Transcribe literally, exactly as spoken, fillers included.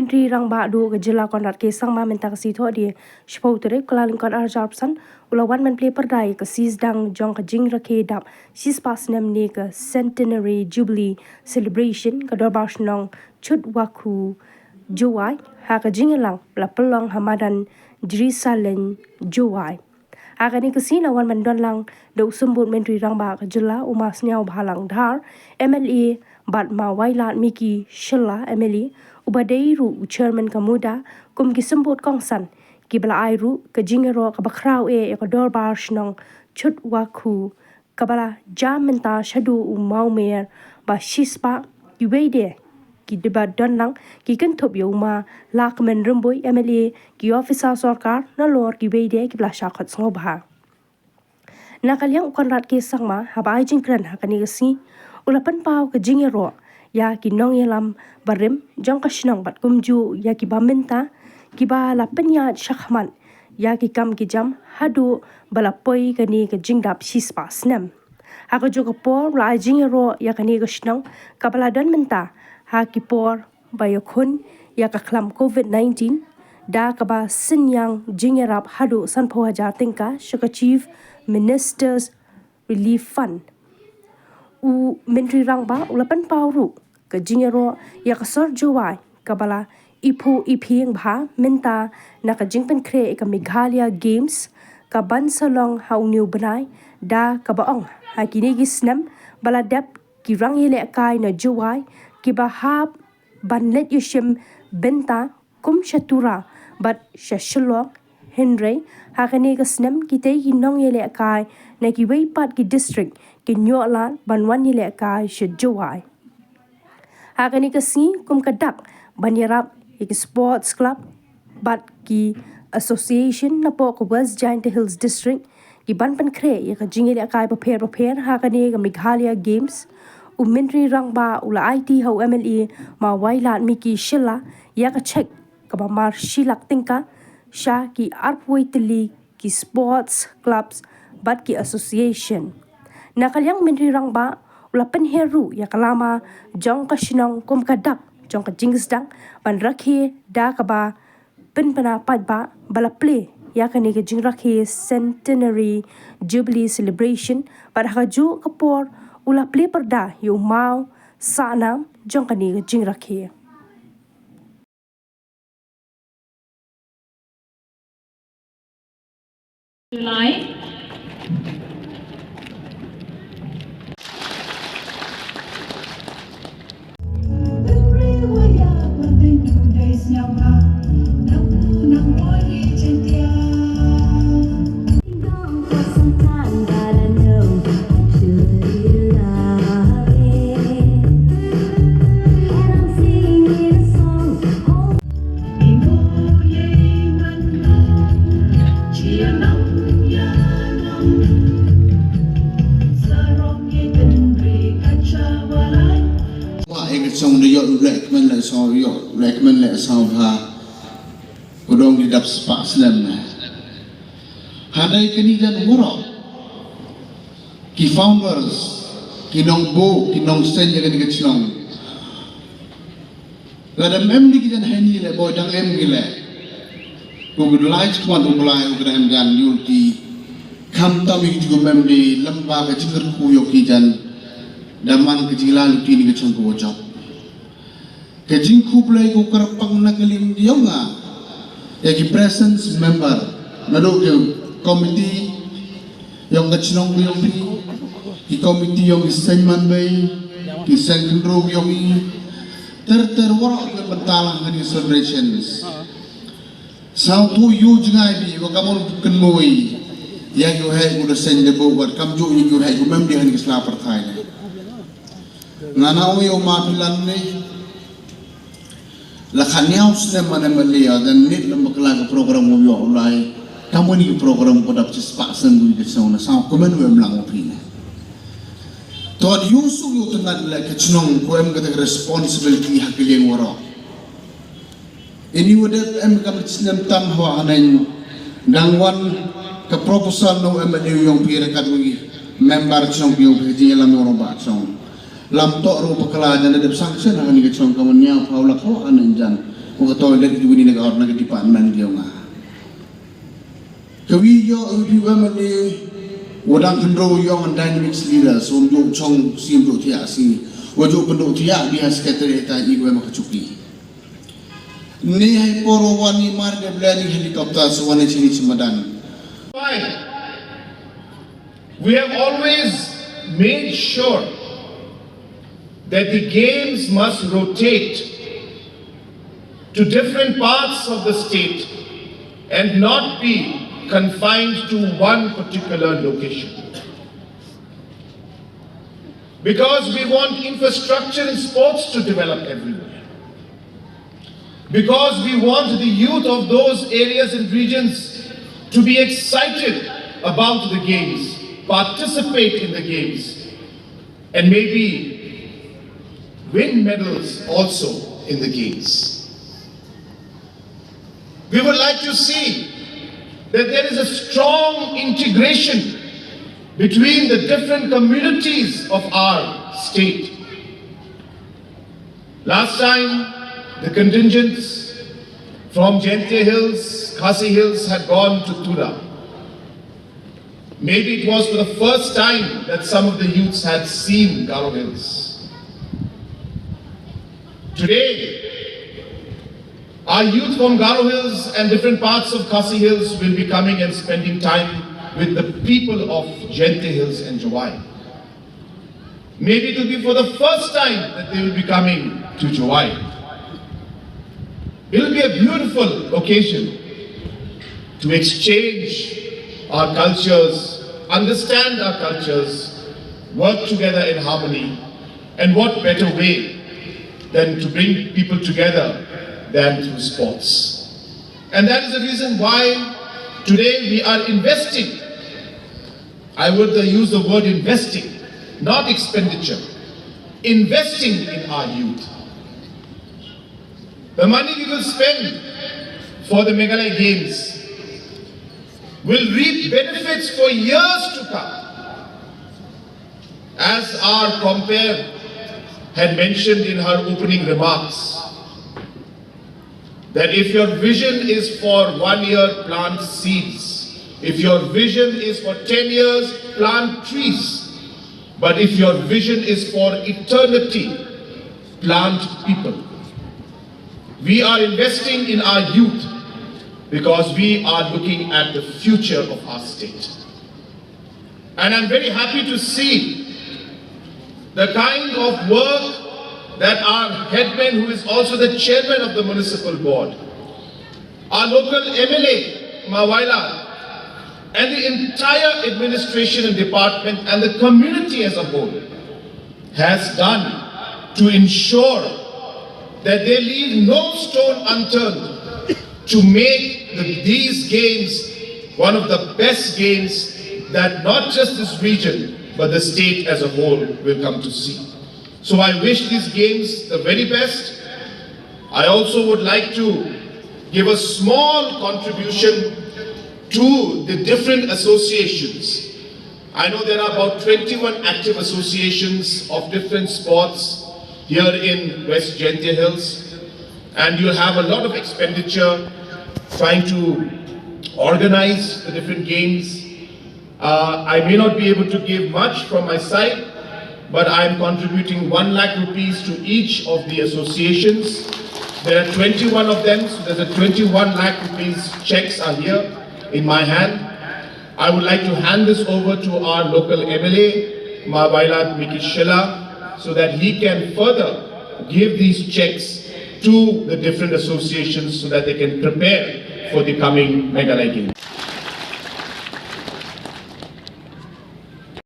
Myntri Rangbah Duh ka jylla Conrad K Sangma mynta ka sngi Thohdieng shiphew tarik Kyllalyngkot arhajar arphew san u la wan ban plie pyrda ïa ka sngi sdang jong ka jingrakhe dap shispah snem ne ka Centenary Jubilee Celebration ka Dorbar Shnong Chutwakhu Jowai ha ka jingïalang ba la pynlong ha madan Jrisaleng Jowai. Ha kane ka sngi la wan ban don lang da u Symbud Myntri Rangbah ka jylla u Ma Sniawbhalang Dhar M L A bad Ma Wailadmiki Shylla M L A uba dei ruh u Chairman ka MUDA kum ki symbud kongsan kiba la ai ruh ka jingïaroh kaba khraw eh ïa ka Dorbar Shnong Chutwakhu kaba la jia mynta shaduh u Mawmer ba shispah kiwei de kiba don lang ki kynthup ïa u Ma Lahkmen Rymbui M L A, ki officer sorkar nalor kiwei de kiba la shah khot sngewbha. Na ka liang u Conrad K Sangma haba ai jingkren ha kane ka sngi u la pynpaw ka jingïaroh ïa ki nongïalam barim jong ka shnong bad kumjuh ïa kiba mynta kiba la pynïaid shakhmat ïa ki kam ki jam haduh ba la poi kane ka jingdap shispah snem. Ha kajuh ka por u la ai jingïaroh ïa kane ka shnong kaba la don mynta ha ki por ba ïakhun ïa ka khlam covid nineteen da kaba synñiang jingïarap haduh sanphew hajar tyngka sha ka Chief Minister's Relief Fund. U Myntri Rangbah u la pynpaw ruh ka jingïaroh ïa ka sor Jowai kaba la iphuh iphieng bha mynta na ka jingpynkhreh ïa ka Meghalaya Games kaban sa long ha une u bnai da kaba ong ha kine ki snem ba la dep ki rangïalehkai na Jowai kiba hap ban leit ïashim bynta kum sha Tura bad sha Shillong, hynrei ha kane ka snem kitei ki nongïalehkai na kiwei pat ki district kin ïoh lad ban wan ïalehkai sha Jowai. Ha kane ka sngi kum ka dak ban ïarap ïa ki sports club bad ki association napoh ka West Jaintia Hills District kiban pynkhreh ïa ka jingïalehkai bapher bapher ha kane ka Meghalaya Games. U Myntri Rangbah u la aiti ha u M L A Ma Wailadmiki Shylla ïa ka cheque kaba mar shi lak tyngka sha ki arphew tylli ki sports clubs bad ki association. Na ka liang Myntri Rangbah u la pynher ruh ïa ka lama jong ka shnong kum ka dak jong ka jingsdang ban rakhe da kaba pynbna paidbah ba la plie ïa kane ka jingrakhe Centenary Jubilee Celebration bad ha kajuh ka por u la plie pyrda ïa u maw sahnam jong kane ka jingrakhe. July. Wa e ka chong de ïoh leh kmen leh saw ïoh leh kmen leh saw ha. Ko dong ki dap spah snem ne. Hadei kini jan waroh ki founders, ki nongbuh, ki nongseng ïa kani ka chnong. Lada em di ki jan hani le boi dang em ki le. Ko ki lai chkwan u Blai u kren jan yul ti. Kam tam ïa ki ju em di lamba ka jingkyrkhu ïa ki jan. Da man ka jingla lu ti ni ka chnong ko jok. Ka jingkhublei ko kyrpang na ka liang jong nga. Ïa ki presence member naduh ki committee jong ka chnong jong phi, ki committee jong ki seng manbei, ki seng khynroo jong i, ter ter waroh ki bynta lang ha ki celebrations. Sngewthuh ïa u jngai bi wa ka mon kynmoi ïa ki u hei u da seng de bo wat kam ju ïa ki u hei u mem di ha ki sla pyrthai ne. Nga na u ïa u ma phi lan ne. La khat ñiaw snem mane ma lia dan nit lam bakla ka program u ïoh u lai. Ka mani ka program ko dap chi spah snem u ka song na sang ko men u em lang u phi ne. To at yu su yu tnat le ka chnong ko em ka responsibility ha ka liang waroh. Ini u dep em ka snem tam hawa haneng dang wan ka proposal no em yu yong phi rekat u member chnong yu phi jing lam yu ba chnong. Lam tok ru bakla jan dep sanction ha ni ka chong ka mania pau la ko anen jan. Ka toilet ki wini na ka or na ka department yong nga. Ka wi yo u pi wa mani wadang khandro yong and dynamics leader som yo chong sim do tia si. Wa jo pendo tia bi ha secretary ta i wa ma ka chuki. Ni hai poro wani mar de blani helicopter so wani chini chimadan. Why? We have always made sure that the games must rotate to different parts of the state and not be confined to one particular location. Because we want infrastructure and sports to develop everywhere. Because we want the youth of those areas and regions to be excited about the games, participate in the games, and maybe win medals also in the games. We would like to see that there is a strong integration between the different communities of our state. Last time, the contingents from Jaintia Hills, Khasi Hills had gone to Tura. Maybe it was for the first time that some of the youths had seen Garo Hills. Today, our youth from Garo Hills and different parts of Khasi Hills will be coming and spending time with the people of Jaintia Hills and Jowai. Maybe it will be for the first time that they will be coming to Jowai. It will be a beautiful occasion to exchange our cultures, understand our cultures, work together in harmony, and what better way than to bring people together than through sports. And that is the reason why today we are investing. I would uh, use the word investing, not expenditure. Investing in our youth. The money we will spend for the Meghalaya Games will reap benefits for years to come. As our compere had mentioned in her opening remarks, that if your vision is for one year, plant seeds. If your vision is for ten years, plant trees. But if your vision is for eternity, plant people. We are investing in our youth because we are looking at the future of our state. And I'm very happy to see the kind of work that our headman, who is also the chairman of the municipal board, our local M L A, Ma Wailadmiki, and the entire administration and department and the community as a whole has done to ensure that they leave no stone unturned to make the, these games one of the best games that not just this region but the state as a whole will come to see. So I wish these games the very best. I also would like to give a small contribution to the different associations. I know there are about twenty-one active associations of different sports here in West Jaintia Hills, and you have a lot of expenditure trying to organize the different games. Uh, I may not be able to give much from my side, but I am contributing one lakh rupees to each of the associations. There are twenty-one of them, so there's a twenty-one lakh rupees checks are here in my hand. I would like to hand this over to our local M L A, Ma Wailadmiki Shylla, so that he can further give these checks to the different associations so that they can prepare for the coming Meghalaya Games.